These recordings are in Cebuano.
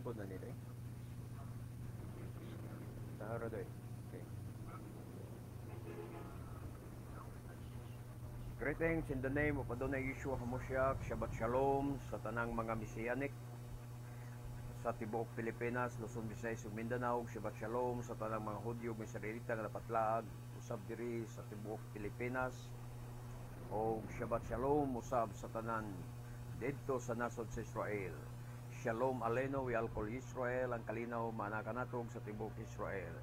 Sugod na nila eh. Sahara doy. Okay. Greetings in the name of Adonai Yeshua HaMoshiach, Shabbat Shalom sa tanang mga Messianic sa tibuok Pilipinas, Luzon, Visayas ug Mindanao. Shabbat Shalom sa tanang mga Hudyo ug Israelita nga napatlaag usab diri sa tibuok Pilipinas. O Shabbat Shalom usab sa tanan didto sa nasod sa Israel. Shalom Aleinu ve'al kol Israel, ang kalinaw maana kanatog sa tibuok Israel.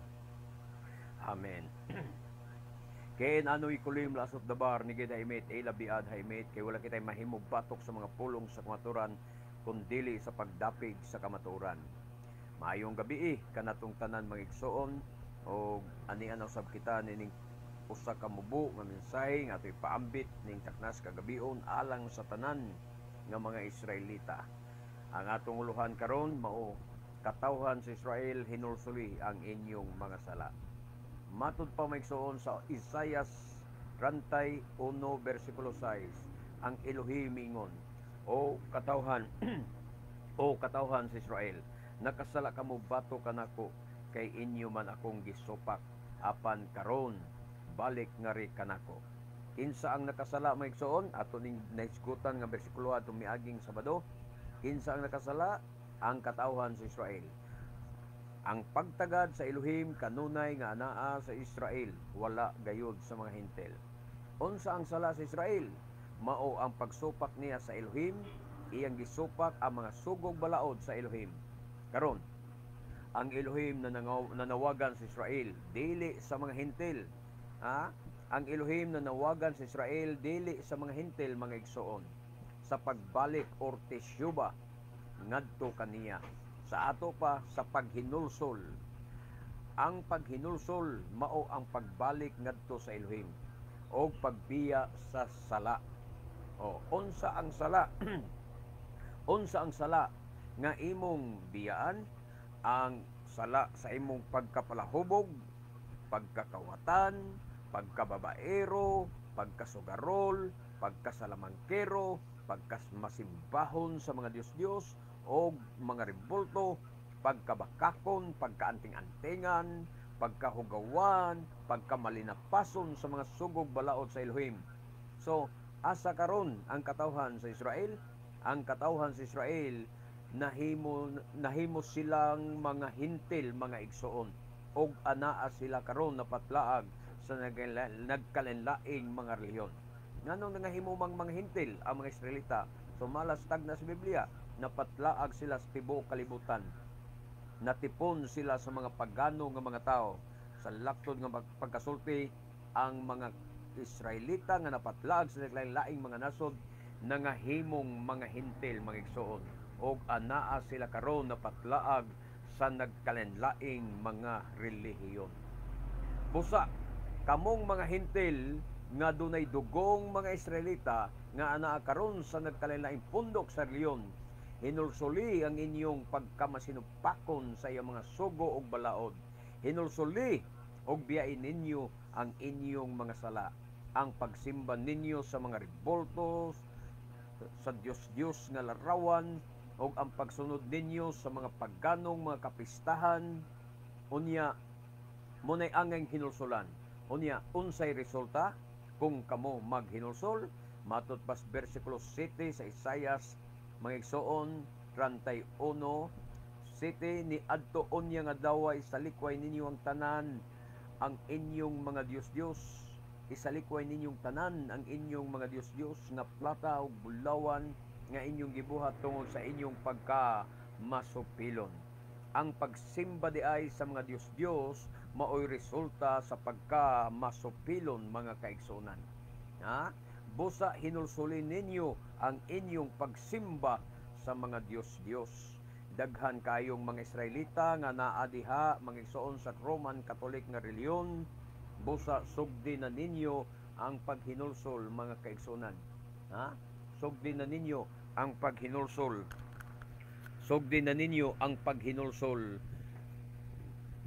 Amen. Ken anohi kolim la'asot davar neged ha'emet ela be'ad ha'emet, kay wala kitay mahimo batok sa mga pulong sa kamatuoran kun dili sa pagdapig sa kamatuoran. Maayong gabi eh, kanatong tanan, mga igsoon, og anian usab kita nining usa ka mubo nga mensahe nga atoy paambit ning taknas kagabion alang sa tanan nga mga Israelita. Ang atong uluhan karon mao, "Katawhan sa Israel, hinulsuli ang inyong mga sala." Matud pa, mga igsoon, sa Isaias 31 versikulo 6, ang Elohim ingon, "O katawhan, o katawhan sa Israel, nakasala kamo batok kanako, kay inyo man akong gisupak, apan karon balik ngari kanako." Kinsa ang nakasala, mga igsoon? Ato ning nahisgutan nga bersikulo atong miaging Sabado. Kinsa ang nakasala? Ang katawhan sa Israel. Ang pagtagad sa Elohim kanunay nga anaa sa Israel, wala gayud sa mga Hentil. Unsa ang sala sa Israel? Mao ang pagsupak niya sa Elohim, iyang gisupak ang mga sugog balaod sa Elohim. Karon, ang Elohim na nanawagan sa Israel, dili sa mga Hentil. Ha? Ang Elohim na nanawagan sa Israel, dili sa mga Hentil, mga igsoon, sa pagbalik or teshuba ngadto kaniya. Sa ato pa sa paghinulsol. Ang paghinulsol mao ang pagbalik ngadto sa Elohim o pagbiya sa sala. O unsa ang sala? Unsa ang sala nga imong biyaan? Ang sala sa imong pagkapalahubog, pagkakawatan, pagkababaero, pagkasugarol, pagkasalamangkero, pagkamasimbahon sa mga Diyos-Diyos o mga rebulto, pagkabakakon, pagkaanting-antingan, pagkahugawan, pagkamalinapason sa mga sugog balaod sa Elohim. So, asa karon ang katawhan sa Israel? Ang katawhan sa Israel nahimo nahimo silang mga Hentil, mga igsoon, og anaa sila karon napatlaag sa nagkalanlaing mga relihiyon. Nganong nangahimo mang mga Hentil ang mga Israelita? Sumala sa tagna sa Biblia, napatlaag sila sa tibuok kalibutan. Natipon sila sa mga pagano nga mga tao. Sa laktod nga pagkasulti, ang mga Israelita nga napatlaag sa naglaing mga nasod nangahimong mga Hentil, mga igsoon, og anaa sila karon napatlaag sa nagkalanlaing mga relihiyon. Busa kamong mga Hentil nga dunay dugong mga Israelita nga anaa karon sa nagkalanlaing pundok sa relihiyon, hinulsuli ang inyong pagkamasinupakon sa iyang mga sugo og balaod. Hinulsuli og biyain ninyo ang inyong mga sala, ang pagsimba ninyo sa mga reboltos, sa Diyos-Diyos nga larawan, ug ang pagsunod ninyo sa mga paganong mga kapistahan. Unya munay angay hinulsulan. Unya unsay resulta kung kamo maghinulsol? Matud pas bersikulo 7 sa Isayas, mga igsoon, 31:7, "Ni adto unya nga adlaw isalikway ninyo ang tanan ang inyong mga Diyos-Diyos, isalikway ninyong tanan ang inyong mga Diyos-Diyos nga plata ug bulawan nga inyong gibuhat tungod sa inyong pagka masupilon." Ang pagsimba di ay sa mga Diyos-Diyos maoy resulta sa pagka masupilon, mga kaigsunan. Ha? Busa hinulsulin ninyo ang inyong pagsimba sa mga Diyos-Diyos. Daghan kayong mga Israelita nga naa diha, mga igsoon, sa Roman Catholic nga relihiyon. Busa sugdi na ninyo ang paghinulsol, mga kaigsunan. Ha? Sugdi na ninyo ang paghinulsol. Sugdi na ninyo ang paghinulsol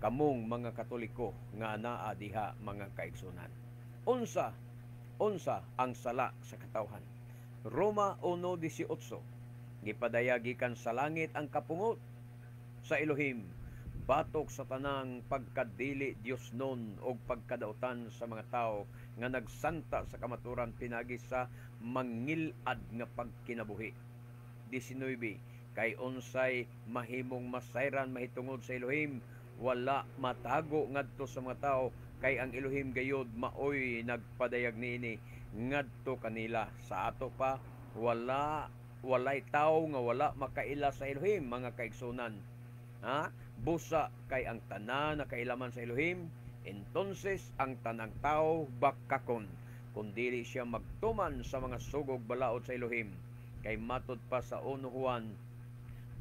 kamong mga Katoliko nga naa diha, mga kaigsunan. Unsa unsa ang sala sa katawhan? Roma 1:18, "Gipadayag gikan sa langit ang kapungot sa Elohim batok sa tanang pagkadili Dios nun og pagkadautan sa mga tao nga nagsanta sa kamaturan pinagi sa mangil-ad nga pagkinabuhi. 19. Kay unsay mahimong masayran mahitungod sa Elohim, wala matago ngadto sa mga tao, kay ang Elohim gayud maoy nagpadayag niini ngadto kanila. Sa ato pa, walay tawo nga wala makaila sa Elohim, mga kaigsunan. Ha? Busa kay ang tanan nakailaman sa Elohim, entonces ang tanang tao bakakon kung dili siya magtuman sa mga sugog balaod sa Elohim. Kay matod pa sa 1 Juan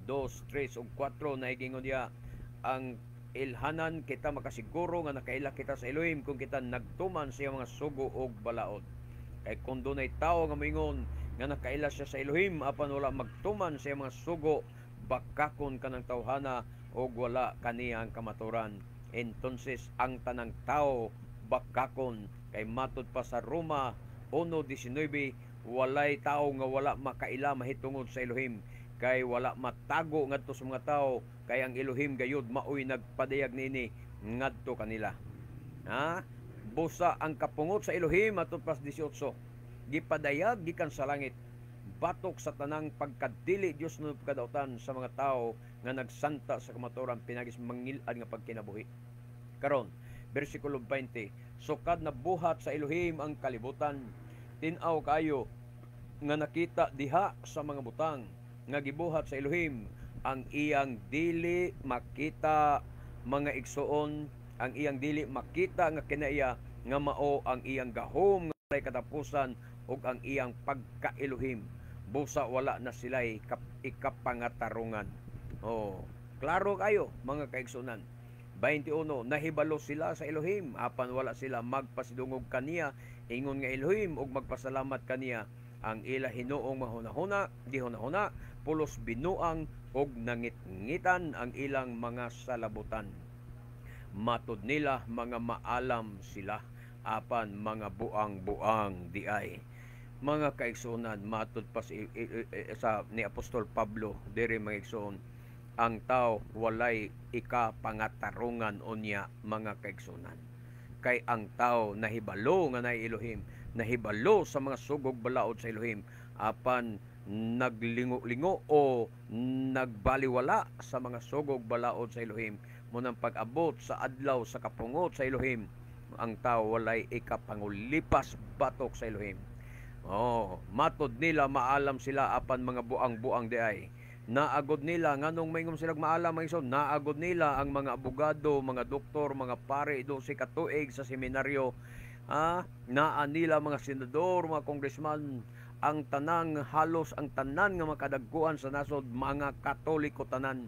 2, 3 ug 4, naigingon diya ang ilhanan, kita makasiguro nga nakaila kita sa Elohim kung kita nagtuman sa iyang mga sugo og balaod. Kay kung dunay tawo nga moingon nga nakaila siya sa Elohim apan wala magtuman sa iyang mga sugo, bakakon kanang tawhana og wala kaniya ang kamaturan. Entonces ang tanang tao bakakon. Kay matod pa sa Roma 1:19, walay tao nga wala makaila mahitungod sa Elohim, kay wala matago ngadto sa mga tao, kay ang Elohim gayud maoy nagpadayag niini ngadto kanila. Ha? Busa ang kapungot sa Elohim, matod pas 18, gipadayag gikan sa langit batok sa tanang pagkadili Dios no pagkadautan sa mga tao nga nagsanta sa kamatuoran pinagi sa mangil-ad nga pagkinabuhi. Karon, bersikulo 20, sukad na buhat sa Elohim ang kalibutan, tin-aw kayo nga nakita diha sa mga butang nga gibuhat sa Elohim ang iyang dili makita, mga igsuon, ang iyang dili makita nga kinaiya, nga mao ang iyang gahom nga walay katapusan ug ang iyang pagka-Elohim. Busa wala na sila'y ikapangatarungan. Oh, klaro kayo, mga kaigsunan. 21, nahibalo sila sa Elohim apan wala sila magpasidungog kaniya ingon nga Elohim ug magpasalamat kaniya. Ang ila hinuong mahunahuna gihunahuna pulos binuang ug nangitngitan ang ilang mga salabutan. Matud nila mga maalam sila apan mga buang-buang diay. Mga kaigsuonan, matud pa sa ni Apostol Pablo diri, mga igsoon, ang tao walay ikapangatarungan unya, mga kaigsuonan. Kay ang tao nahibalo nga naay Elohim, nahibalo sa mga sugog balaod sa Elohim, apan naglingo-lingo o nagbaliwala sa mga sugog balaod sa Elohim. Munang pag-abot sa adlaw sa kapungot sa Elohim, ang tao walay ikapangulipas batok sa Elohim. Oh, matod nila maalam sila apan mga buang-buang diay. Naagod nila, nganong maingom silang maalam, mga igsoon, naagod nila ang mga abogado, mga doktor, mga pare 12 ka tuig sa seminaryo. Ah, naa nila mga senador, mga congressman, ang tanang, halos ang tanan nga makadagkuan sa nasod mga Katoliko tanan.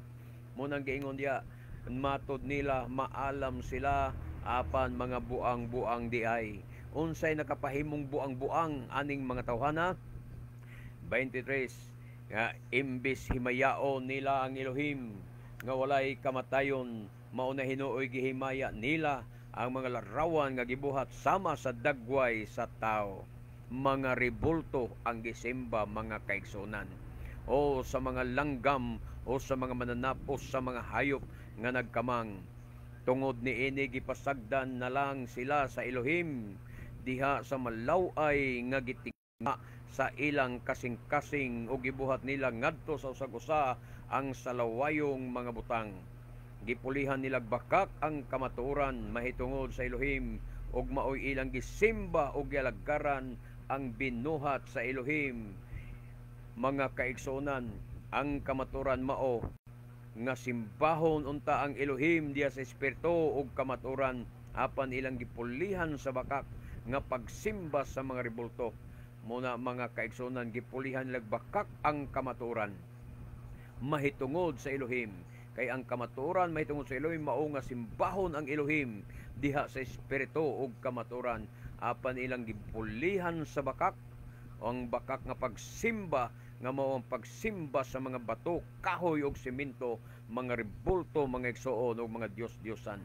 Munang giingon diya, matod nila maalam sila apan mga buang-buang diay. Unsay nakapahimong buang-buang aning mga tawhana? 23, nga imbis himayaon nila ang Elohim nga walay kamatayon, mao na hinuoy gihimaya nila ang mga larawan nga gibuhat sama sa dagway sa tao. Mga rebulto ang gisimba, mga kaigsunan, o sa mga langgam o sa mga mananap o sa mga hayop nga nagkamang. Tungod niini gipasagdan na lang sila sa Elohim diha sa malaw-ay nga gitingna sa ilang kasing-kasing, o gibuhat nila ngadto sa usag-usa ang salawayong mga butang. Gipulihan nila bakak ang kamatuoran mahitungod sa Elohim, ug maoy ilang gisimba og gialagaran ang binuhat sa Elohim. Mga kaigsuonan, ang kamatuoran mao nga simbahon unta ang Elohim diha sa espiritu ug kamatuoran, apan ilang gipulihan sa bakak nga pagsimba sa mga rebulto. Muna, mga kaigsuonan, gipulihan nila bakak ang kamatuoran mahitungod sa Elohim. Kay ang kamatuoran mahitungod sa Elohim mao nga simbahon ang Elohim diha sa espiritu ug kamatuoran, apan ilang gipulihan sa bakak ang bakak nga pagsimba, nga mao ang pagsimba sa mga bato, kahoy ug semento, mga rebulto, mga igsoon, ug mga Dios-Diosan.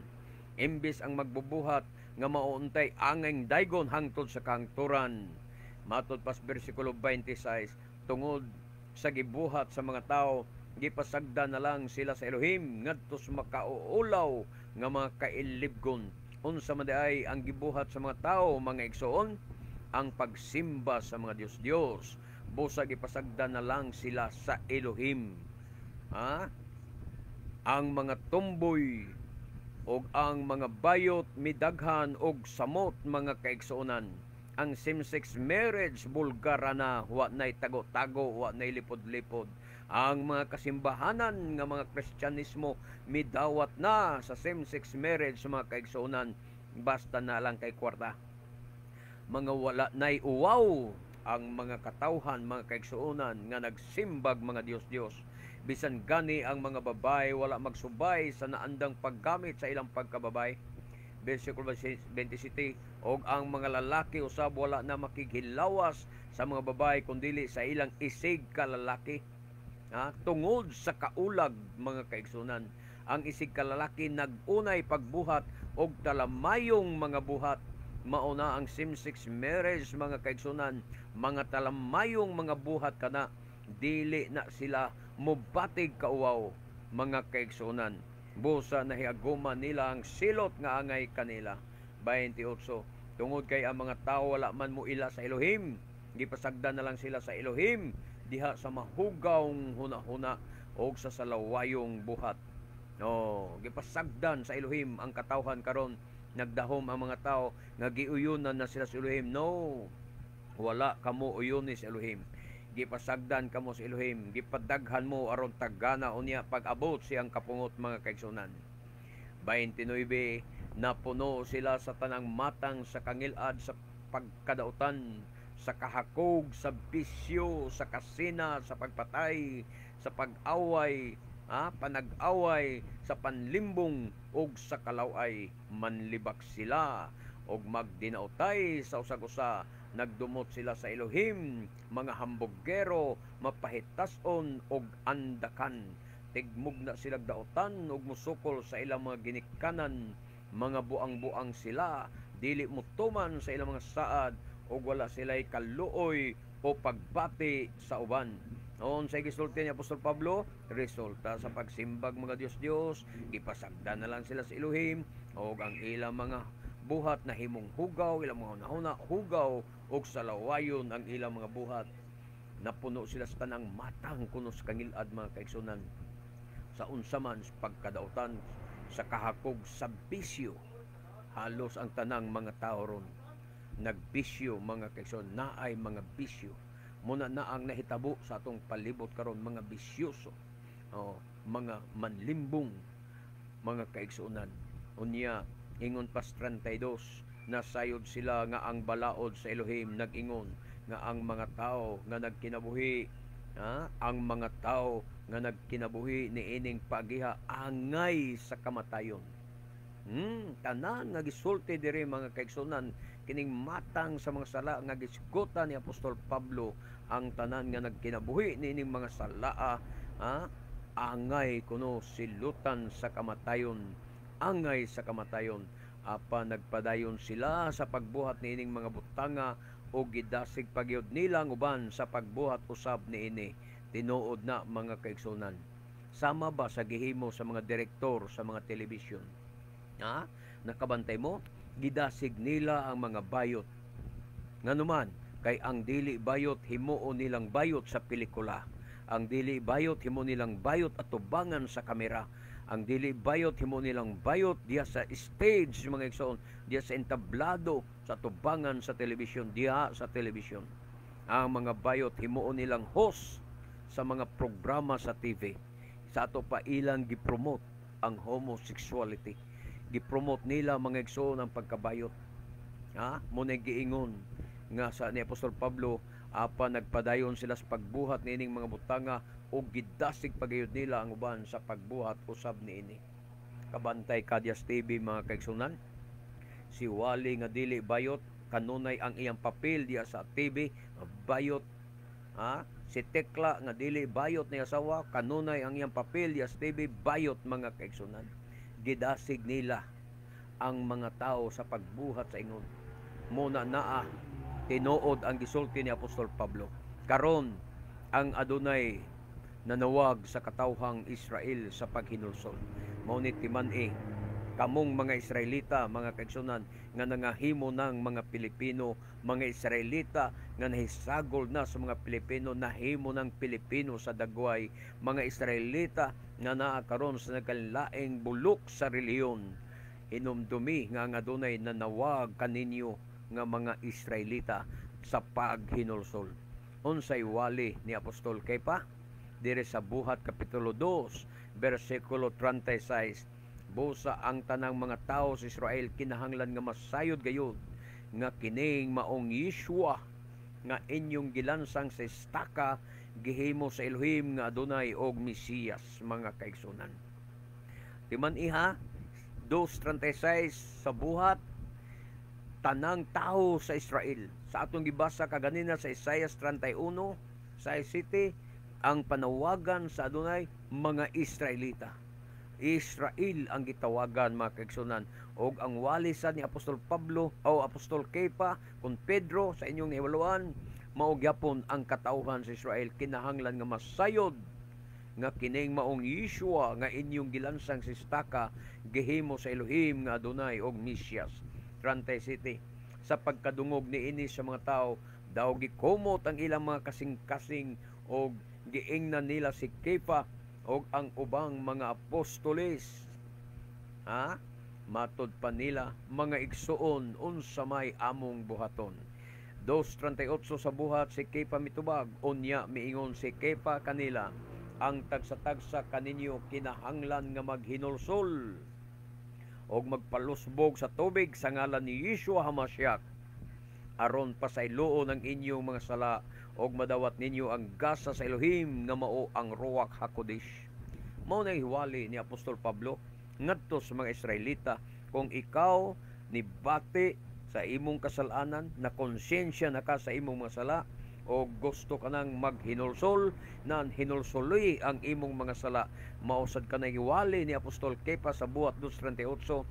Imbis ang magbubuhat nga mauntay angay daygon hangtod sa kahangturan. Matod pas bersikulo 26, tungod sa gibuhat sa mga tao Gipasagda na lang sila sa Elohim ngadto sa makauulaw nga mga kailibgon. Unsa man diay ang gibuhat sa mga tawo, mga igsoon? Ang pagsimba sa mga Dios-Dios. Busa gipasagda na lang sila sa Elohim. Ha? Ang mga tumboy og ang mga bayot midaghan og samot, mga kaigsuonan. Ang same-sex marriage bulgara na, wa nay tago-tago, wa nay lipod-lipod. Ang mga kasimbahanan nga mga Kristyanismo midawat na sa same-sex marriage, mga kaigsuonan, basta na lang kay kwarta. Mga wala nay uwaw ang mga katawhan, mga kaigsuonan, nga nagsimbag mga Dios-Dios. Bisan gani ang mga babae wala magsubay sa naandang paggamit sa ilang pagkababay. Versikulo 27, og ang mga lalaki usab wala na makighilawas sa mga babae kundili sa ilang isig kalalaki. Ha? Tungod sa kaulag, mga kaigsunan, ang isig kalalaki nagunay pagbuhat og talamayong mga buhat. Mauna ang same-sex marriage, mga kaigsunan, mga talamayong mga buhat kana, dili na sila mubatig kauwaw, mga kaigsunan. Busa nahiagoma nila ang silot nga angay kanila. 28, tungod kay ang mga tao wala man mo ila sa Elohim, gipasagdan na lang sila sa Elohim diha sa mahugawng huna-huna og sa salawayong buhat. No, gipasagdan sa Elohim ang katawhan karon. Nagdahom ang mga tao nga giuyunan na sila sa Elohim. No, wala kamo uyuni sa Elohim. Gipasagdan kamo sa Elohim, gipadaghan mo aron tagana unya pag-abot siyang kapungot, mga kaigsunan. 29, napuno sila sa tanang matang sa kangilad, sa pagkadautan, sa kahakog, sa bisyo, sa kasina, sa pagpatay, sa pag-away, panag-away, sa panlimbong ug sa kalaway. Manlibak sila og magdinautay sa usag-usa. Nagdumot sila sa Elohim, mga hambugero, mapahitason og andakan. Tigmog na sila dautan og musukol sa ilang mga ginikanan. Mga buang-buang sila, dili mutuman sa ilang mga saad og wala sila'y kaluoy o pagbati sa uban. Noon sa gisulti ni Apostol Pablo, resulta sa pagsimbag mga Dios-Dios, gipasagdan na lang sila sa Elohim og ang ilang mga buhat na himong hugaw, ilang mga hunahuna hugaw og salawayon ang ilang mga buhat. Napuno sila sa tanang matang kuno sa kangilad, mga kaigsunan, sa unsa man pagkadautan, sa kahakog, sa bisyo. Halos ang tanang mga tao ron nagbisyo, mga kaigsunan, naay mga bisyo. Muna na ang nahitabo sa atong palibot karon, mga bisyoso, oh, mga manlimbong, mga kaigsuonan. Unya ingon pas 32, nasayod sila nga ang balaod sa Elohim nag-ingon nga ang mga tao nga nagkinabuhi, ha, ang mga tao nga nagkinabuhi niining pagiha angay sa kamatayon. Tanan nga gisulti diri, mga kaigsunan, kining matang sa mga sala nga gisgutan ni Apostol Pablo, ang tanan nga nagkinabuhi niining mga sala, ha, angay kuno silutan sa kamatayon, angay sa kamatayon. Apan nagpadayon sila sa pagbuhat niining mga butanga o gidasig pagyud nila ang uban sa pagbuhat usab niini. Tinuod na, mga kaigsunan. Sama ba sa gihimo sa mga direktor sa mga telebisyon? Ha? Nakabantay mo? Gidasig nila ang mga bayot. Nganuman, kay ang dili bayot himuon nilang bayot sa pelikula. Ang dili bayot himo nilang bayot at tubangan sa kamera. Ang dili bayot himo nilang bayot diya sa stage, mga igsoon, diya sa entablado sa tubangan sa telebisyon, diha sa telebisyon. Ang mga bayot himuon nilang host sa mga programa sa TV. Sa ato pa ilang gipromote ang homosexuality. Gipromote nila, mga igsoon, ang pagkabayot. Ha? Mo giingon nga sa ni Apostol Pablo, apan nagpadayon sila sa pagbuhat niining mga butanga ug gidasig pagayod nila ang uban sa pagbuhat usab niini. Kabantay Kadyas TV, mga kaigsunan. Si Wally nga dili bayot kanunay ang iyang papel diya sa TV bayot. Ha? Si Tekla nga dili bayot ni asawa kanunay ang iyang papel diya sa TV bayot, mga kaigsunan. Gidasig nila ang mga tao sa pagbuhat sa ingon. Muna naa tinuod ang gisulti ni Apostol Pablo. Karon ang adunay Nanawag sa katawhang Israel sa paghinulsol. Mao ni timan-i kamong mga Israelita, mga kaigsunan, nga nangahimo ng mga Pilipino, mga Israelita nga nahisagol na sa mga Pilipino, nahimo ng Pilipino sa dagway, mga Israelita nga naa karon sa nagkalaing bulok sa relihiyon. Hinumdumi nga ang adunay nanawag kaninyo nga mga Israelita sa paghinulsol. Unsay wali ni Apostol Kepa? Dire sa Buhat Kapitulo 2, versikulo 36, busa ang tanang mga tao sa Israel kinahanglan nga masayod gayud nga kining maong Yeshua nga inyong gilansang sa estaka, gihimo sa Elohim nga adunay og Mesiyas, mga kaigsunan. Timan iha, 2:36 sa Buhat, tanang tao sa Israel. Sa atong gibasa kaganina sa Isaiah 31 sa City, ang panawagan sa adunay mga Israelita. Israel ang gitawagan, mga kaigsunan, og ang wali sa ni Apostol Pablo o Apostol Kepa kun Pedro sa inyong nahiwaluan, mao gyapon ang katawhan sa Israel kinahanglan nga masayod nga kining maong Yeshua nga inyong gilansang sa estaka, gihimo sa Elohim nga adunay og Mesiyas. 37, sa pagkadungog niini sa mga tao, daw gikumot ang ilang mga kasing-kasing og giingnan nila si Kepa og ang ubang mga apostoles. Ha? Matod pa nila, "Mga igsuon, unsa may among buhaton?" 2:38 sa Buhat, si Kepa mitubag, "Unya miingon si Kepa kanila, ang tagsa-tagsa kaninyo kinahanglan nga maghinulsol og magpalusbog sa tubig sa ngalan ni Yeshua Hamashiach aron pasayloon ang inyong mga sala og madawat ninyo ang gasa sa Elohim nga mao ang Ruach Hakodesh." Mao na hiwali ni Apostol Pablo ngadto sa mga Israelita, kung ikaw ni bati sa imong kasalanan, na konsensya na ka sa imong mga sala o gusto ka nang maghinulsol, nan hinulsuloy ang imong mga sala. Mao sad ka hiwali ni Apostol Kepa sa Buhat 2:38,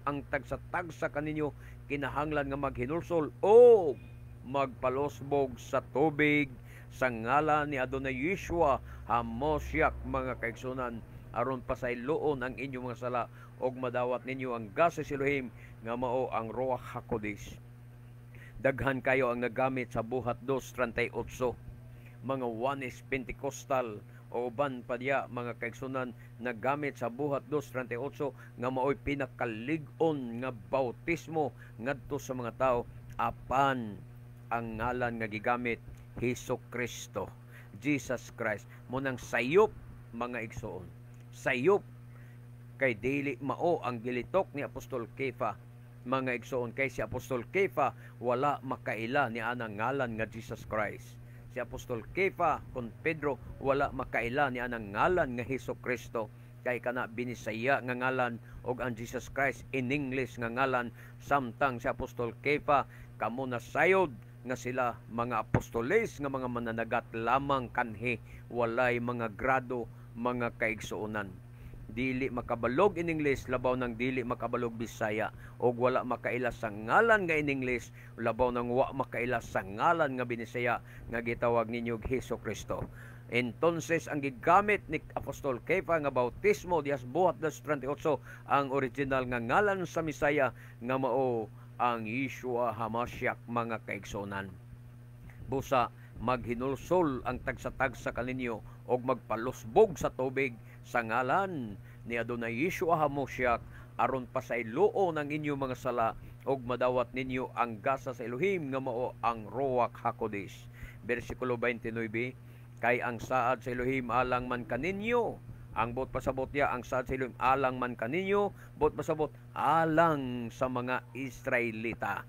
ang tagsa-tagsa kaninyo kinahanglan nga maghinulsol o magpalusbog sa tubig sa ngalan ni Adonai Yeshua Hamosyak, mga kaigsunan, aron pasayloon ang inyong mga sala og madawat ninyo ang gasa sa Elohim nga mao ang Ruach Hakodesh. Daghan kayo ang nagamit sa Buhat 2:38, mga Oneness, Pentecostal o uban pa diya, mga kaigsunan, nagamit sa Buhat 2:38 nga maoy pinakalig-on nga bautismo ngadto sa mga tao, apan ang ngalan nga gigamit, Hesus Kristo, Jesus Christ. Mao nang sayop, mga igsoon, sayop kay dili mao ang gilitok ni Apostol Kefa, mga igsoon, kay si Apostol Kefa wala makaila ni anang ngalan nga Jesus Christ. Si Apostol Kefa kon Pedro wala makaila ni anang ngalan nga Hesus Kristo, kay kana Binisaya nga ngalan og ang Jesus Christ in English nga ngalan, samtang si Apostol Kefa, kamo nasayod nga sila mga apostoles nga mga mananagat lamang kanhi, walay mga grado, mga kaigsuonan. Dili makabalog in English, labaw nang dili makabalog Bisaya, og wala makaila sa ngalan nga in English, labaw nang wa makaila sa ngalan nga Binisaya nga gitawag ninyo Hesus Kristo. Entonces ang gigamit ni Apostol Kefa nga bautismo dias Buhat 2:38, ang original nga ngalan sa Misaya nga mao ang Yeshua Hamashiach, mga kaigsunan. Busa maghinulsol ang tagsa-tagsa kaninyo og magpalusbog sa tubig sa ngalan ni Adonai Yeshua Hamashiach aron pasayloon ang inyong mga sala og madawat ninyo ang gasa sa Elohim nga mao ang Ruach Hakodesh. Versikulo 29, kay ang saad sa Elohim alang man kaninyo. Ang buot pasabot ya, ang saad sa Elohim alang man kaninyo, buot pasabot alang sa mga Israelita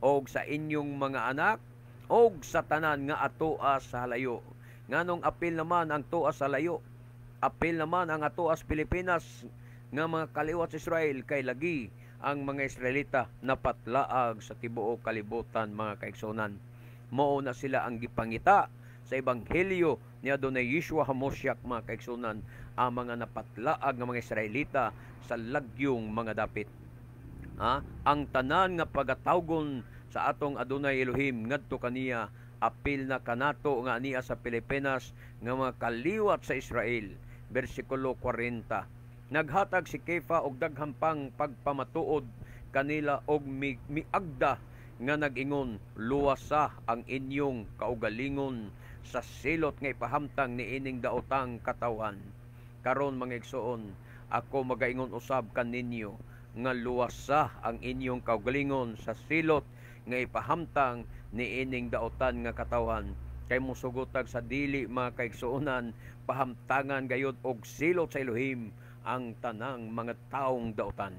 og sa inyong mga anak og sa tanan nga atoa sa layo. Nganong apil naman ang toa sa layo? Apil naman ang atoa sa Pilipinas nga mga kaliwat sa Israel, kay lagi ang mga Israelita napatlaag sa tibuok kalibutan, mga kaigsunan. Mao na sila ang gipangita sa ebanghelyo ni Adonai Yeshua Hamosyak, mga kaigsunan, ang mga napatlaag nga mga Israelita sa lagyong mga dapit. Ha? Ang tanan nga pagatawgon sa atong Adonai Elohim ngadto kaniya Apil na kanato nga ania sa Pilipinas nga mga kaliwat sa Israel. Bersikulo 40. Naghatag si Kefa og daghan pang pagpamatuod kanila og miagda nga nag-ingon, luwasa ang inyong kaugalingon sa silot nga ipahamtang niining daotang katawhan. Karon, mga igsoon, ako magaingon usab kaninyo nga luwasa ang inyong kaugalingon sa silot nga ipahamtang niining daotan nga katawhan. Kay mosugotag sa dili, mga kaigsuonan, pahamtangan gayud og silot sa Elohim ang tanang mga taong daotan.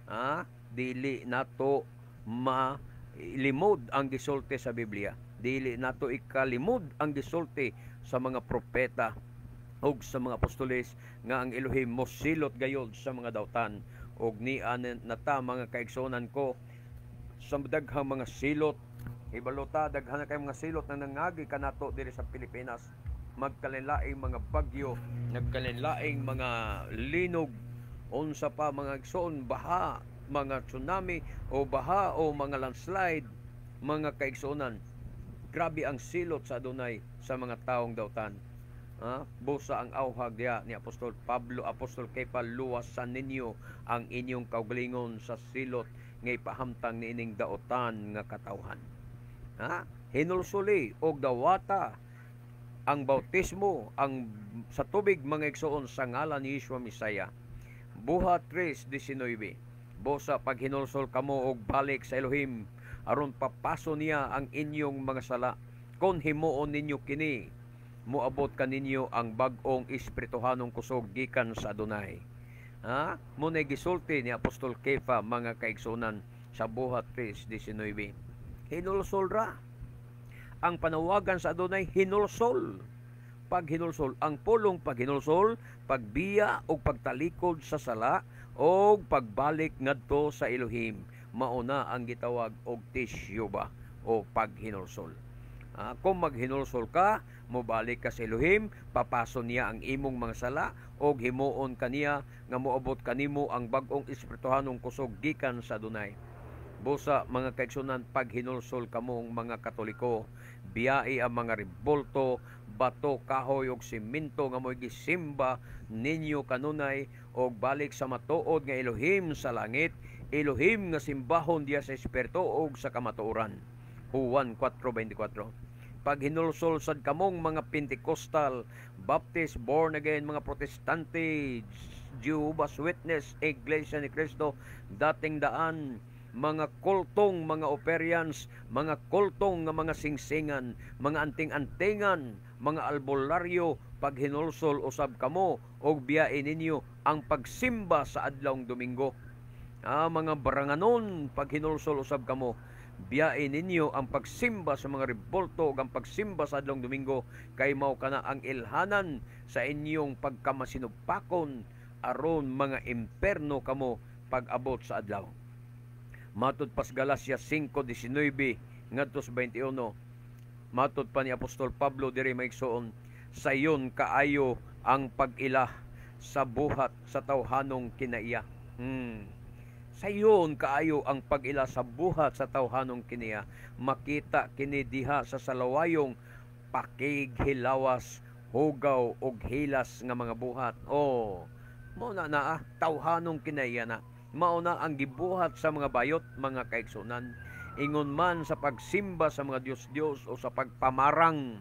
Ha? Dili nato malimod ang gisulti sa Biblia. Dili nato ikalimod ang gisulti sa mga propeta ug sa mga apostoles nga ang Elohim mosilot gayod sa mga dautan. Og niya nata, mga kaigsuonan ko, sa daghang mga silot. Hibalo ta, daghan na kay mga silot na nangagi kanato diri sa Pilipinas. Magkalainlaing mga bagyo, nagkalainlaing mga linog, unsa pa, mga igsoon, baha, mga tsunami o baha o mga landslide, mga kaigsuonan. Grabe ang silot sa Adunay sa mga taong dautan. Ha? Busa ang auhag diha ni Apostol Pablo, Apostol Kefa, luwasan ninyo ang inyong kaugalingon sa silot nga ipahamtang niining daotan nga katawhan. Ha? Hinulsuli og dawata ang bautismo ang sa tubig, mga igsoon, sa ngalan ni Yeshua Mesaya. Buhat 3:19. Busa paghinulsol kamo og balik sa Elohim aron papaso niya ang inyong mga sala. Kon himuon ninyo kini, moabot kaninyo ang bag-ong espirituhanong kusog gikan sa Adunay. Ha? Mo na gisulti ni Apostol Kefa, mga kaigsunan, sa Buhat 3:19. Hinulsol ra. Ang panawagan sa Adunay, hinulsol. Paghinulsol, ang pulong paghinulsol, pagbiya o pagtalikod sa sala o pagbalik ngadto sa Elohim. Mauna ang gitawag og tisyuba o paghinulsol. Kung maghinulsol ka, mobalik ka sa Elohim, papaso niya ang imong mga sala og himuon kaniya nga moabot kanimo ang bag-ong espirituhanong kusog gikan sa Adunay. Busa, mga kaigsunan, paghinulsol kamong mga Katoliko, biyai ang mga rebolto, bato, kahoy og simento nga mo'y gisimba ninyo kanunay og balik sa matuod nga Elohim sa langit, Elohim nga simbahon diya sa espiritu og sa kamatuoran. Juan 4:24. Paghinulsol sad kamong mga Pentecostal, Baptist, born again, mga Protestante, Jehovah's Witness, Iglesia ni Cristo, Dating Daan, mga kultong mga Operians, mga kultong nga mga singsingan, mga anting-antingan, mga albularyo, paghinulsol usab kamo og biyain ninyo ang pagsimba sa adlawng Domingo. Mga baranganon, paghinulsol usab kamo, biyain ninyo ang pagsimba sa mga rebolto ug ang pagsimba sa adlawng Domingo, kay mao kana ang ilhanan sa inyong pagkamasinupakon aron mga imperno kamo pag-abot sa adlaw. Matud pas Galacia 5:19 ngadto sa 21. Matud pa ni Apostol Pablo diri, maigsoon, sayon kaayo ang pag-ila sa buhat sa tawhanong kinaiya. Sayon kaayo ang pag-ila sa buhat sa tawhanong kiniya. Makita kini diha sa salawayong pakighilawas, hugaw og hilas nga mga buhat. Oh, mao na naa tawhanong kinaiya na. Mao na ang gibuhat sa mga bayot, mga kaigsunan. Ingon man sa pagsimba sa mga Diyos-Diyos o sa pagpamarang.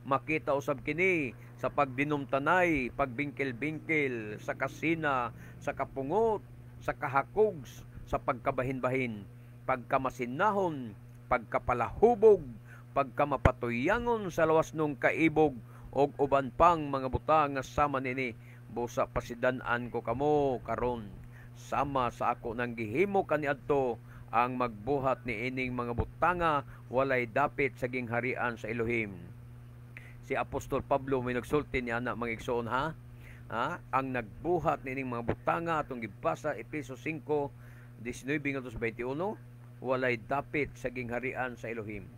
Makita usab kini sa pagdinumtanay, pagbingkil-bingkil, sa kasina, sa kapungot, sa kahakogs, sa pagkabahin-bahin, pagkamasinahon, pagkapalahubog, pagkamapatuyangon sa lawas nung kaibog og uban pang mga butang nga sama nini. Busa pasidan-an ko kamo karon sama sa ako nang gihimo kaniadto, ang magbuhat ni ining mga butanga walay dapit sa gingharian sa Elohim. Si Apostol Pablo may nagsulti ni ana, mga igsoon, ha? Ha? Ang nagbuhat nining mga butanga atong gibasa Efeso 5:19 ngadto sa 21 walay dapit sa gingharian sa Elohim.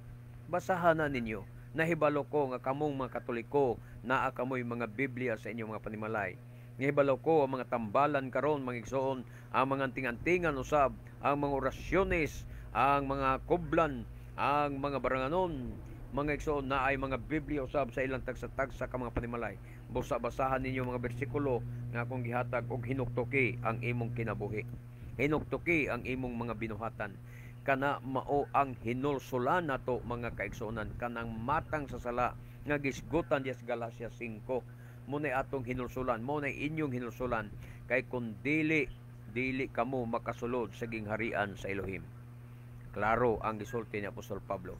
Basahan na ninyo. Nahibalo ko nga kamong mga Katoliko, naa kamoy mga Biblia sa inyong mga panimalay. Nahibalo ko ang mga tambalan karon, mga igsoon, ang mga anting-antingan usab, ang mga orasyones, ang mga kublan, ang mga baranganon, Mga igsoon, na ay mga Biblia usab sa ilang tagsa-tagsa ka mga panimalay. Busa basahan ninyo mga bersikulo nga akong gihatag og hinuktuki ang imong kinabuhi. Hinuktuki ang imong mga binuhatan. Kana mao ang hinulsulan nato, mga kaigsuonan, kanang matang sa sala nga gisgutan diya sa Galacia 5. Mo na atong hinulsulan, mo na inyong hinulsulan, kay kun dili, dili kamo makasulod sa gingharian sa Elohim. Klaro ang gisulti ni Apostol Pablo.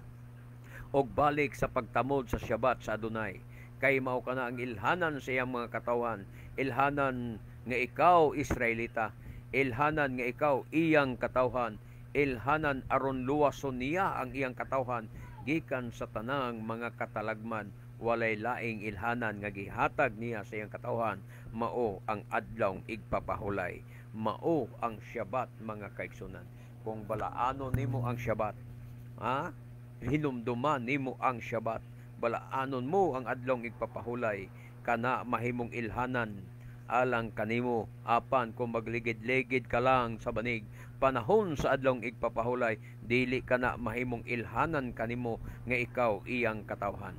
Og balik sa pagtamod sa Shabbat sa Adonai, kay mao kana ang ilhanan sa iyang mga katawhan, ilhanan nga ikaw Israelita, ilhanan nga ikaw iyang katawhan, ilhanan aron luwason niya ang iyang katawhan gikan sa tanang mga katalagman. Walay laing ilhanan nga gihatag niya sa iyang katawhan, mao ang adlaw igpapahulay, mao ang Shabbat, mga kaigsunan. Kung balaano nimo ang Shabbat, ha? Hinumduman nimo ang Shabbat, balaanon mo ang adlong igpapahulay, kana mahimong ilhanan alang kanimo. Apan kung magligid-ligid ka lang sa banig panahon sa adlong igpapahulay, dili kana mahimong ilhanan kanimo nga ikaw iyang katawhan.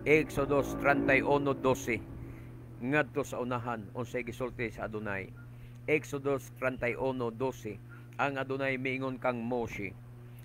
Exodus 31:12 ngadto sa unahan, unsay gisulti sa Adonai. Exodus 31:12, ang Adonai miingon kang Moshe,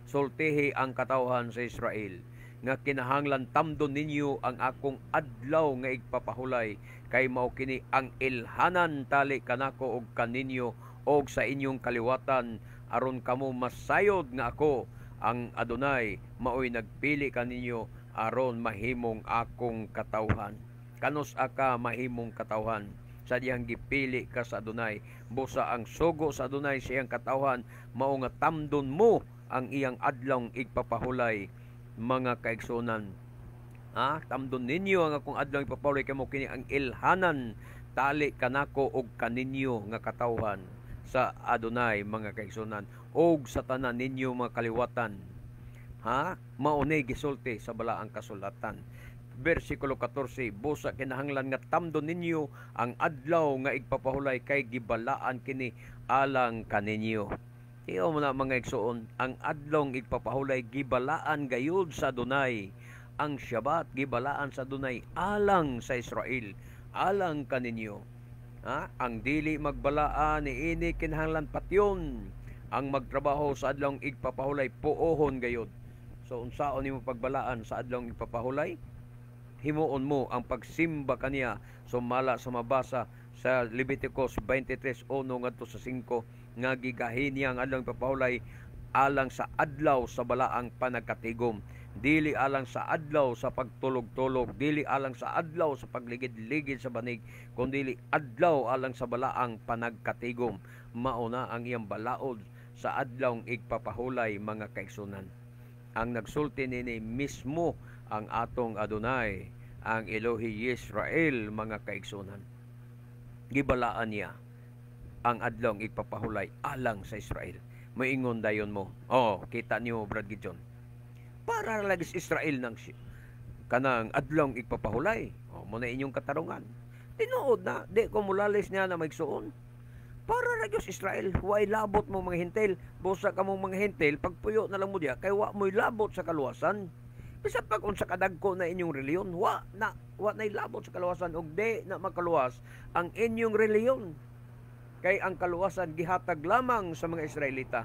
"Sultihi ang katawhan sa Israel nga kinahanglan tamdon ninyo ang akong adlaw nga igpapahulay, kay mao kini ang ilhanan tali kanako og kaninyo og sa inyong kaliwatan, aron kamo masayod nga ako ang Adonai maoy nagpili kaninyo aron mahimong akong katawhan." Kanus aka mahimong katawhan sa diyang gipili ka sa Adonai? Busa ang sugo sa Adonai sa iyang katawhan mao nga tamdon mo ang iyang adlong igpapahulay, mga kaigsunan. Ha? Tamdon ninyo ang akong adlaw igpapahulay, kamo kini ang ilhanan tali kanako og kaninyo nga katawhan sa Adonai, mga kaigsunan, og sa tanan ninyo mga kaliwatan. Ha? Mao ni gisulti sa balaang kasulatan. Versikulo 14, busa kinahanglan nga tamdon ninyo ang adlaw nga igpapahulay, kay gibalaan kini alang kaninyo. Tiyo mo na, mga igsoon, ang adlong igpapahulay gibalaan gayud sa Adonai. Ang Shabbat gibalaan sa Adonai alang sa Israel, alang kaninyo. Ha? Ang dili magbalaan niini kinahanglan patyon. Ang magtrabaho sa adlong igpapahulay puohon gayud. So unsaon nimo pagbalaan sa adlong igpapahulay? Himuon mo ang pagsimba kaniya sumala sa mabasa sa Leviticus 23:1 ngadto sa 5 nga gigahin niya ang adlaw ipapahulay alang sa adlaw sa balaang panagkatigom, dili alang sa adlaw sa pagtulog-tulog, dili alang sa adlaw sa pagligid-ligid sa banig, kundili adlaw alang sa balaang panagkatigom. Mao na ang iyang balaod sa adlaw igpapahulay, mga kaigsunan. Ang nagsulti nini mismo ang atong Adonai, ang Elohi Israel, mga kaigsunan. Gibalaan niya ang adlong igpapahulay alang sa Israel. Moingon dayon mo, "Oh, kita niyo, Brad Gideon, para lagi sa Israel ng kanang adlong igpapahulay." Oh, mo na inyong katarungan. Tinuod na, di ko mulalis niya na maigsuon. Para ra gyud sa Israel, way labot mo mga Hentil. Busa ka mong mga Hentil, pagpuyo na lang mo diya, kay wa mo'y labot sa kaluwasan. Bisan pag unsa kadagko na inyong reliyon, wa na'y labot sa kaluwasan og di na makaluwas ang inyong reliyon. Kay ang kaluwasan gihatag lamang sa mga Israelita.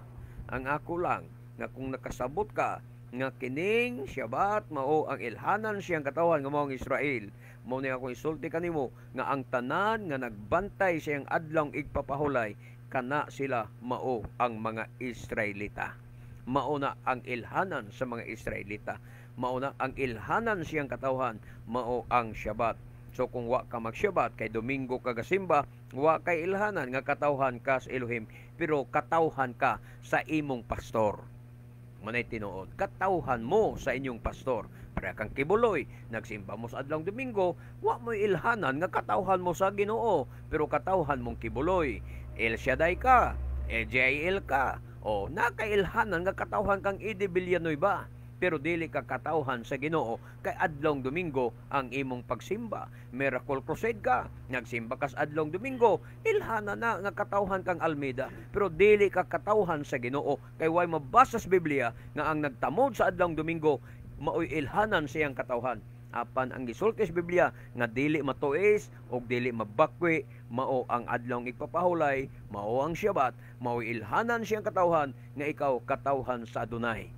Ang ako lang nga kung nakasabot ka nga kining Shabbat mao ang ilhanan siyang katawan nga mao ang Israel, mao ni akong isulti kanimo nga ang tanan nga nagbantay siyang adlong igpapahulay, kana sila mao ang mga Israelita. Mao na ang ilhanan sa mga Israelita. Mao na ang ilhanan siyang katawhan, mao ang Shabbat. So kung wa ka mag-Shabbat kay Domingo ka gasimba, wa kay ilhanan nga katawhan ka sa Elohim, pero katawhan ka sa imong pastor. Manay tinuod, katawhan mo sa inyong pastor. Para kang kibuloy, nagsimba mo sa adlong Domingo, wa mo ilhanan nga katawhan mo sa Ginoo, pero katawhan mong kibuloy. El Shaddai ka, JL ka, o nakailhanan nga katawhan kang Eddie Villanueva, pero dili ka katawhan sa Ginoo kay adlong Domingo ang imong pagsimba. Miracle Crusade ka, nagsimba ka sa adlong Domingo, ilhana na nga katawhan kang Almeda, pero dili ka katawhan sa Ginoo kay way mabasa sa Biblia nga ang nagtamod sa adlong Domingo maoy ilhanan siyang katawhan. Apan ang gisulti sa Biblia nga dili matuis og dili mabakwi mao ang adlawng igpapahulay, mao ang Shabbat, maoy ilhanan siyang katawhan nga ikaw katawhan sa Adonai.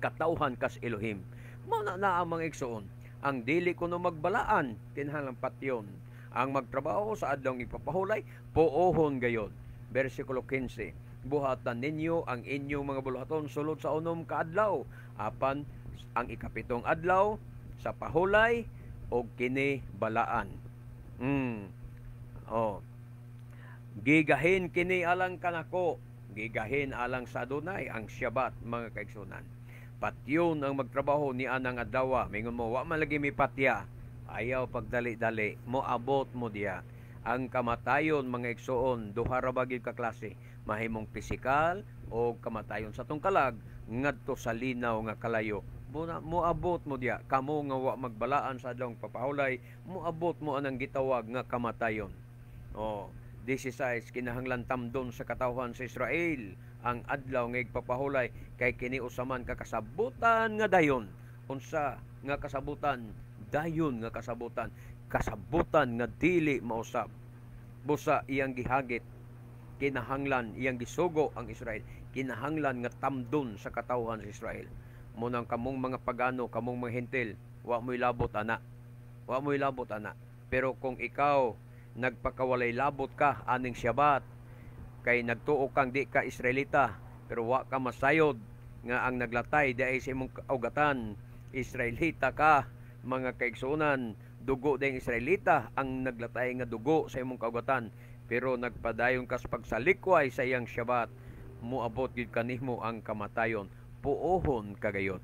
Katawhan kas Elohim. Mao na na ang mga igsoon. Ang dili kuno magbalaan kinahanglan patyon. Ang magtrabaho sa adlawng igpapahulay puohon gayod. Bersikulo 15. Buhatan ninyo ang inyong mga buluhaton sulod sa unom ka adlaw, apan ang ikapitong adlaw sa pahulay og kini balaan. Oh. Gigahin kini alang kanako, gigahin alang sa Adonai ang Shabbat, mga kaigsunan. Patyon ang magtrabaho ni anang adlaw. Mingon mo, wa man lagi mi patya. Ayaw pagdali-dali, moabot mo diya. Ang kamatayon, mga igsoon, duha ra ba gyud ka klase, mahimong pisikal o kamatayon sa tungkalag ngadto sa linaw nga kalayo. Moabot mo diya kamo nga wa magbalaan sa adlawng papahulay, moabot mo anang gitawag nga kamatayon. Oh, 16, kinahanglan tamdon sa katawhan sa Israel ang adlaw nga igpapahulay kay kini usaman ka kasabutan nga dayon. Unsa nga kasabutan? Dayon nga kasabutan, kasabutan nga dili mausab. Busa iyang gihagit, kinahanglan iyang gisugo ang Israel, kinahanglan nga tamdon sa katawhan sa Israel. Munang kamong mga pagano, kamong mga hentil, wa mo'y labot ana. Wa mo'y labot ana. Pero kung ikaw nagpakawalay labot ka aning Shabbat, kay nagtuo kang di ka Israelita, pero wa ka masayod nga ang naglatay di ay sa imong kaugatan, Israelita ka, mga kaigsuonan, dugo ding Israelita ang naglatay nga dugo sa imong kaugatan, pero nagpadayon kas pagsalikway sa iyang Shabbat, moabot gid kanimo ang kamatayon, puohon kagayod.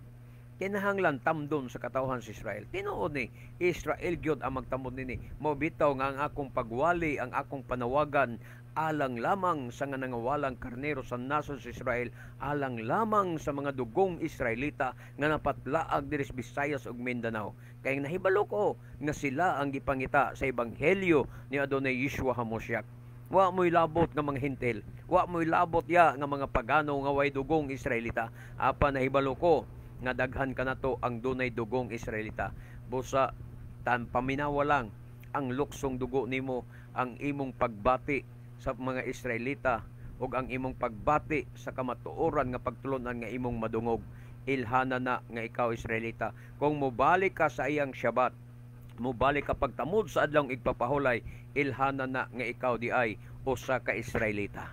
Kinahanglan tamdon sa katawhan sa Israel. Tinuod ni Israel gyud ang magtamod nini. Mobitaw nga ang akong pagwali, ang akong panawagan alang lamang sa nga nangawalang karnero sa nasod sa Israel, alang lamang sa mga dugong Israelita nga napatlaag diri sa Visayas ug Mindanao. Kay nahibalo ko nga sila ang gipangita sa ebanghelyo ni Adonai Yeshua HaMoshiach. Wa mo'y labot nga mga hintil, wa mo'y labot ya nga mga pagano nga way dugong Israelita. Apan nahibalo ko nga daghan kanato ang dunay dugong Israelita. Busa tan paminawa lang ang luksong dugo nimo, ang imong pagbati sa mga Israelita ug ang imong pagbati sa kamatuoran nga pagtulunan nga imong madungog. Ilhana na nga ikaw Israelita. Kung mobalik ka sa iyang Shabbat, mobalik ka pagtamod sa adlawng igpapahulay, ilhana na nga ikaw di ay usa ka Israelita.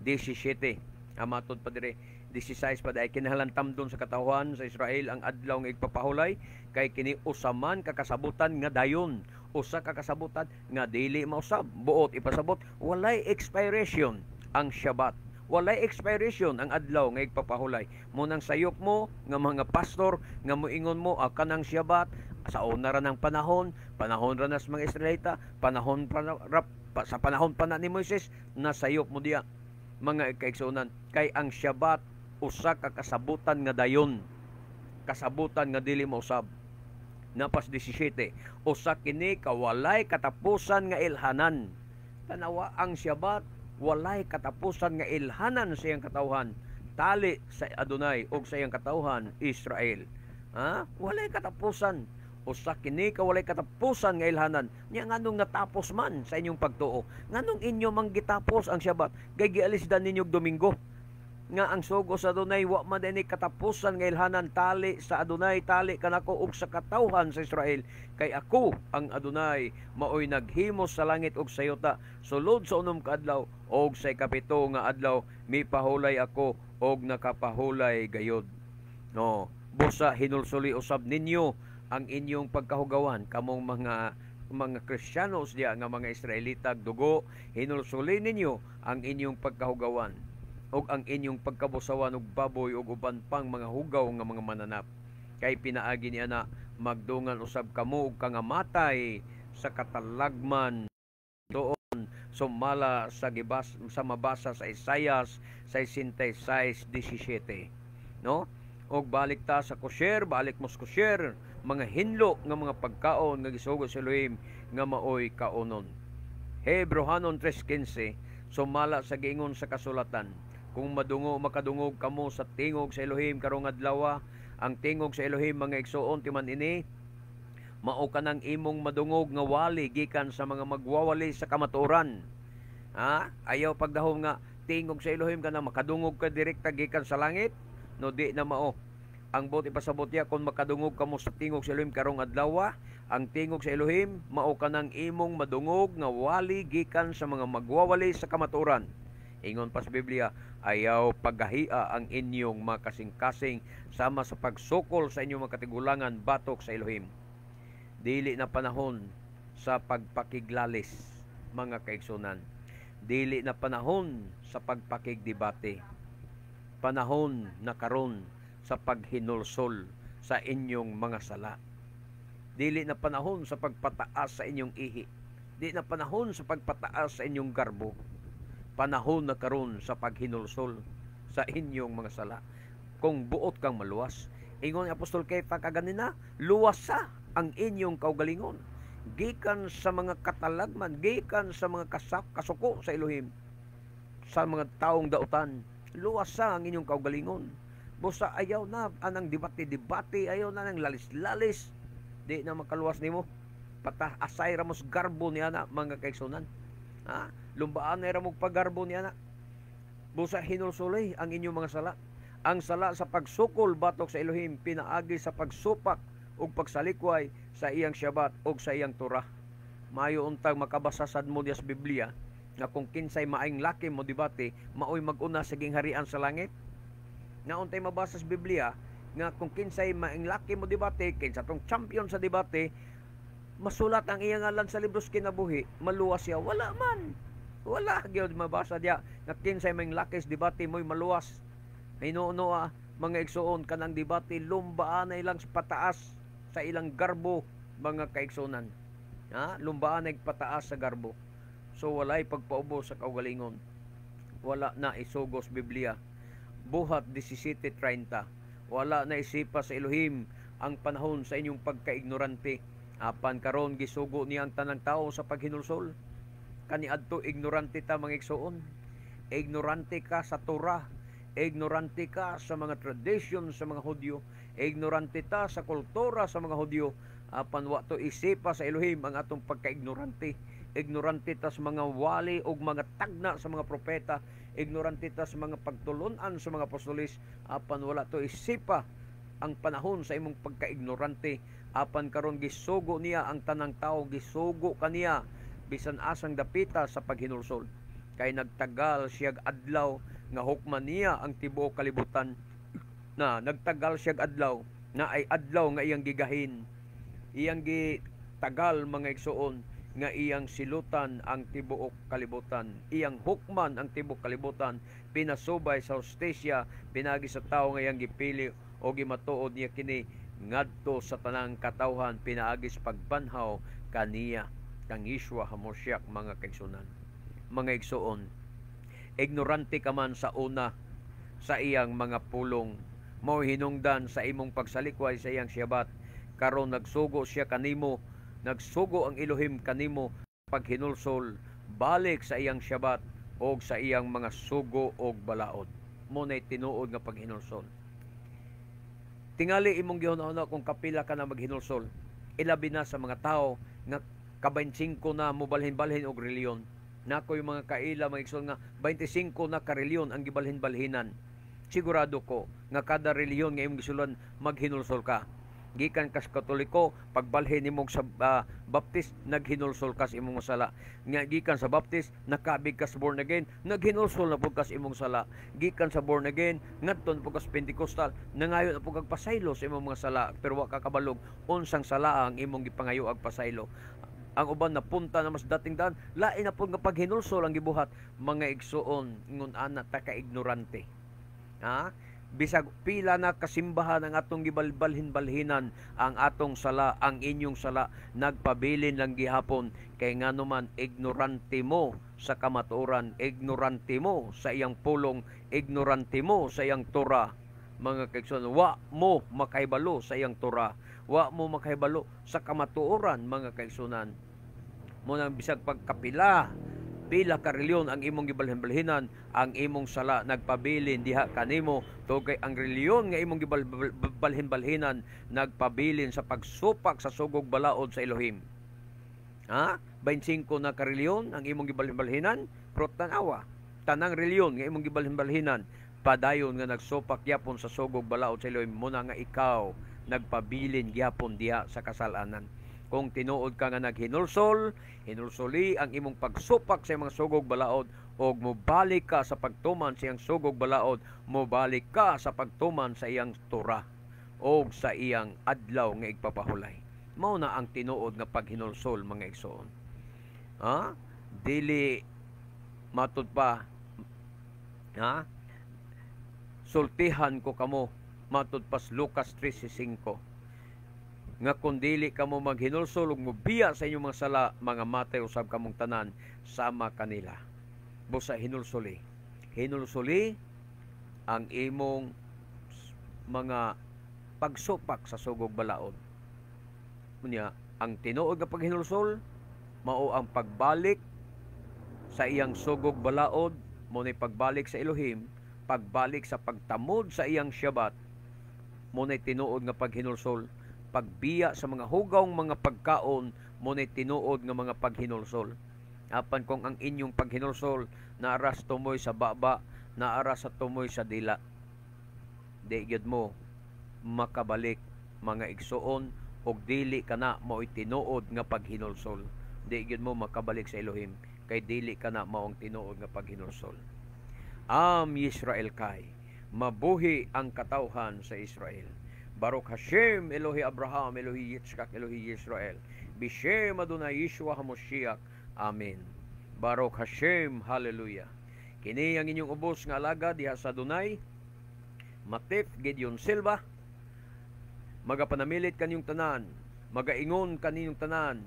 17, amatod pa dire, 16 pa di ay kinahanglan tamdon sa katawhan sa Israel ang adlaw nga igpapahulay kay kini usaman ka kasabutan nga dayon, usa ka kasabutan nga dili mausab. Buot ipasabot, walay expiration ang Shabbat. Walay expiration ang adlaw nga igpapahulay. Munang sayop mo nga mga pastor nga moingon mo kanang Shabbat sa una ra ng panahon, panahon ra nas mga Israelita, panahon pa na, sa panahon pa na ni Moises, nasayop mo diya, mga kaigsuonan, kay ang Shabbat usa ka kasabutan nga dayon, kasabutan nga dili mausab. Napas 17, usa kini ka walay katapusan nga ilhanan. Tanawa ang Shabbat, walay katapusan nga ilhanan sa iyang katawhan, tali sa Adonai og sa iyang katawhan Israel. Ha? Walay katapusan. Usa kini ka walay katapusan nga ilhanan. Nya nganong natapos man sa inyong pagtuo? Nganong inyo mang gitapos ang Shabbat? Kay gialisdan ninyo og Domingo. Nga ang sugo sa Adonai wa man dinhi katapusan nga ilhanan, tali sa Adonai, tali kanako ug sa katawhan sa Israel, kay ako ang Adonai maoy naghimo sa langit ug sa yuta sulod sa unom ka adlaw, ug sa ikapito nga adlaw mipahulay ako og nakapahulay gayod. No, busa hinulsuli usab ninyo ang inyong pagkahugawan, kamong mga Kristiyanos diya nga mga Israelita dugo, hinulsuli ninyo ang inyong pagkahugawan ug ang inyong pagkabusawan og baboy ug uban pang mga hugaw nga mga mananap. Kay pinaagi ni ana magdungan usab kamo og kangamatay sa katalagman doon, sumala sa gibas sa mabasa sa Isaias 66:17, no? Og balik ta sa kosher, balik mo sa kosher, mga hinlo nga mga pagkaon nga gisugo sa Elohim nga maoy kaonon. Hebrohanon 3:15, sumala sa giingon sa kasulatan, kung madungo makadungog kamo sa tingog sa Elohim karong adlaw, Ang tingog sa Elohim, mga igsuon, timan ini mao kanang imong madungog nga wali gikan sa mga magwawali sa kamatuoran. Ha? Ayaw pagdahom nga tingog sa Elohim kanang makadungog ka direkta gikan sa langit, no, di na mao. Ang buot ipasabot niya, kung makadungog kamo sa tingog sa Elohim karong adlaw, ang tingog sa Elohim mao kanang imong madungog nga wali gikan sa mga magwawali sa kamatuoran. Ingon pa sa Biblia, ayaw paggahia ang inyong mga kasing-kasing sama sa pagsukol sa inyong mga katigulangan batok sa Elohim. Dili na panahon sa pagpakiglalis, mga kaigsunan. Dili na panahon sa pagpakigdebate. Panahon na karon sa paghinulsol sa inyong mga sala. Dili na panahon sa pagpataas sa inyong ihi. Di na panahon sa pagpataas sa inyong garbo. Panahon na karon sa paghinulsol sa inyong mga sala. Kung buot kang maluwas, ingon ni Apostol Kefa kaganina, luwasa ang inyong kaugalingon gikan sa mga katalagman, gikan sa mga kasuko sa Elohim, sa mga taong dautan. Luwasa ang inyong kaugalingon. Busa ayaw na anang debate-debate, ayaw na nang lalis-lalis. Di na makaluwas nimo. Pata asay ra mos garbo niya na, mga kaigsunan. Ha? Lumbaan na ra mo paggarbo niya na. Busa hinulsulay ang inyong mga sala. Ang sala sa pagsukol batok sa Elohim pinaagi sa pagsupak ug pagsalikway sa iyang Syabat ug sa iyang Torah. Mayo untag makabasa sad mo diya sa Biblia nga kung kinsay maayong laki mo debate, maoy mag-una sa gingharian sa langit. Nga untay mabasa sa Biblia nga kung kinsay maayong laki mo debate, kinsa tong champion sa debate, masulat ang iyang ngalan sa libros kinabuhi, maluwas siya. Wala man. Wala gyud mabasa diya nga kinsay maayong laki sa debate mo'y maluwas. Hinuno mga igsuon, kanang debate lumbaan na ilang pataas sa ilang garbo, mga kaigsunan. Ha? Lumbaan ay pataas sa garbo. So walay pagpaubo sa kaugalingon. Wala na isugos Biblia. Buhat 17:30. Wala na isipa sa Elohim ang panahon sa inyong pagkaignorante. Apan karon gisugo niya ang tanang tao sa paghinulsol. Kaniadto ignorante ta, mga igsuon. Ignorante ka sa Torah. Ignorante ka sa mga tradition sa mga Hudyo. Ignorante ta sa kultura sa mga Hudyo. Apan wa to isipa sa Elohim ang atong pagkaignorante. Ignorante ta sa mga wali ug mga tagna sa mga propeta. Ignorante ta sa mga pagtulun-an sa mga apostolis. Apan wala to isipa ang panahon sa imong pagkaignorante. Apan karon gisugo niya ang tanang tao, gisugo kaniya bisan asang dapita sa paghinulsol. Kay nagtagal siyag adlaw nga hukman niya ang tibuok kalibutan. Na nagtagal siyag adlaw na ay adlaw nga iyang gigahin. Iyang gitagal, mga igsuon, nga iyang silutan ang tibuok kalibutan. Iyang hukman ang tibuok kalibutan pinasubay sa hustisya pinagi sa tawo nga iyang gipili o gimatuod niya kini ngadto sa tanang katawhan pinaagi sa pagbanhaw kaniya kang Yeshua Hamoshiach, mga kaigsunan. Mga igsuon, ignorante ka man sa una sa iyang mga pulong, mao hinungdan sa imong pagsalikway sa iyang Syabat. Karon nagsugo siya kanimo, nagsugo ang Elohim kanimo paghinulsol balik sa iyang Syabat og sa iyang mga sugo og balaod. Mo nay tinuod nga paghinulsol. Tingali imong gihuna-huna kung kapila ka na maghinulsol. Ilabi na sa mga tao nga ka-25 na mobalhin-balhin og reliyon. Nakoy mga kaila, mga igsoon, nga 25 na ka reliyon ang gibalhin-balhinan. Sigurado ko nga kada reliyon nga imong gisulan maghinulsol ka. Gikan kas Katoliko, pagbalhin nimo sa Baptist, naghinulsol ka sa imong sala. Nga gikan sa Baptist, nakabig ka sa born again, naghinulsol na pud ka sa imong sala. Gikan sa born again, ngadto na pud ka sa Pentecostal, nangayo na pud kag pasaylo sa imong mga sala, pero wa ka kabalog unsang sala ang imong gipangayo ag pasaylo. Ang uban napunta na mas dating daan, lain na pud nga paghinulsol ang gibuhat, mga igsuon. Ingon ana ta ka ignorante. Ha? Bisag pila na kasimbahan ang atong gibalbalhin-balhinan, ang atong sala, ang inyong sala, nagpabilin lang gihapon kay ngano man ignorante mo sa kamatuoran, ignorante mo sa iyang pulong, ignorante mo sa iyang Torah. Mga kaigsoon, wa mo makahibalo sa iyang Torah, wa mo makahibalo sa kamatuoran, mga kaigsunan. Mo nang bisag pagkapila Pila ka reliyon ang imong gibalhin-balhinan, ang imong sala nagpabilin diha kanimo, tungod kay ang reliyon nga imong gibalhin-balhinan nagpabilin sa pagsupak sa sugog balaod sa Elohim. Ha? 25 na ka reliyon ang imong gibalhin-balhinan, pero tanawa, tanang reliyon nga imong gibalhin-balhinan padayon nga nagsupak gyapon sa sugog balaod sa Elohim, muna nga ikaw nagpabilin gyapon diha sa kasalanan. Kung tinuod ka nga naghinulsol, hinulsoli ang imong pagsupak sa imong sugog balaod og mobalik ka sa pagtuman sa iyang sugog balaod, mobalik ka sa pagtuman sa iyang Torah og sa iyang adlaw nga igpapahulay. Mao na ang tinuod nga paghinulsol, mga igsoon. Ha? Dili matud pa, ha? Sultihan ko kamo matud pas Lucas 13:5 nga kung dili kamo maghinulsol ug mobiya sa inyong mga sala, mga matay usab kamong tanan sama kanila. Busa hinulsuli. Hinulsuli ang imong mga pagsupak sa sugog balaod. Unya, ang tinuod nga paghinulsol mao ang pagbalik sa iyang sugog balaod, mo ni pagbalik sa Elohim, pagbalik sa pagtamod sa iyang Shabbat, mo ni tinuod nga paghinulsol. Pagbiya sa mga hugawng mga pagkaon, mo ni tinuod nga mga paghinulsol. Apan kung ang inyong paghinulsol naaras tumoy sa baba, naaras sa tumoy sa dila, di gyud mo makabalik, mga igsuon, og dili kana mao'y tinuod nga paghinulsol. Di gyud mo makabalik sa Elohim kay dili kana mao ang tinuod nga paghinulsol. Am Yisrael kay mabuhi ang katawhan sa Israel. Baruch Hashem Elohi Abraham, Elohi Yitzchak, Elohi Yisrael. Bishem Adonai Yeshua HaMoshiach. Amen. Baruch Hashem, Hallelujah. Kini ang inyong ubos nga alagad diha sa Adonai, Matif Gideon Silva. Magapanamilit kaninyong tanan, magaingon kaninyong tanan,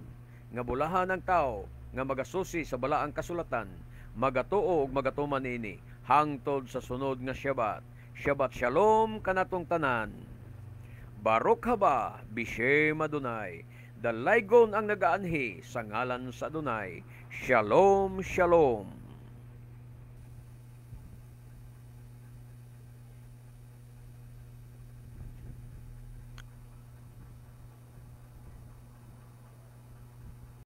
nga bulahan ang tao, nga magasusi sa balaang kasulatan, magatuo ug magatuman niini, hangtod sa sunod nga Shabbat. Shabbat Shalom kanatong tanan. Baruch haba bishem Adonai. Dalaygon ang nagaanhi sa ngalan sa Adonai. Shalom, shalom.